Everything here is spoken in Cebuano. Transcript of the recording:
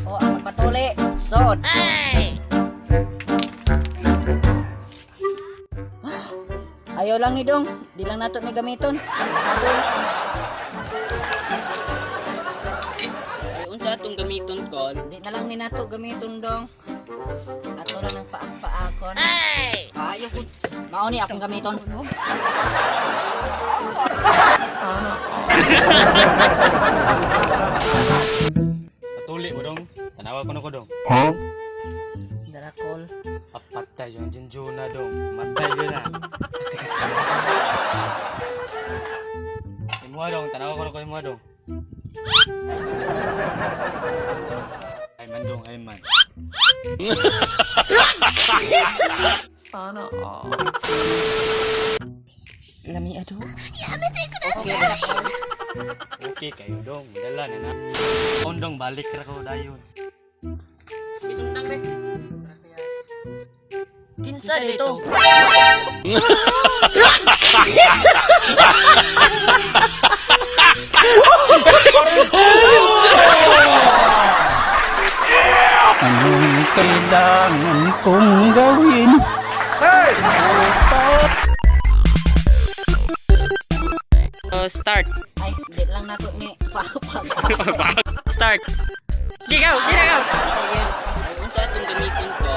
O, ang magpatuli. Sod. Ayaw lang ni Dong. Di lang nato ni gamiton. Habol. Ay, unsa atong gamiton, Kol? Di na lang ni nato gamiton, Dong. Ato na ng paak-paakon. Ayaw ko. Mao ni akong gamiton. Patuli mo dong. Tanawa ko na ko dong. Darakol. Apatay yung Junjuna dong. Matay yun na. Imuha dong. Tanawa ko na ko imuha dong. Ay man dong, ay man. Sana all. Lami ado. Okay, Darakol. Okay kayo dong. Dala na na. Ondong balik ra ko dayon. Bisundang be. Kinsa dito? Anong kailangan kong gawin? Start. Ay, di lang nato ni paak-paak. Start. Gigaw, gigaw. Ay, unsa atong gamiton, Kol?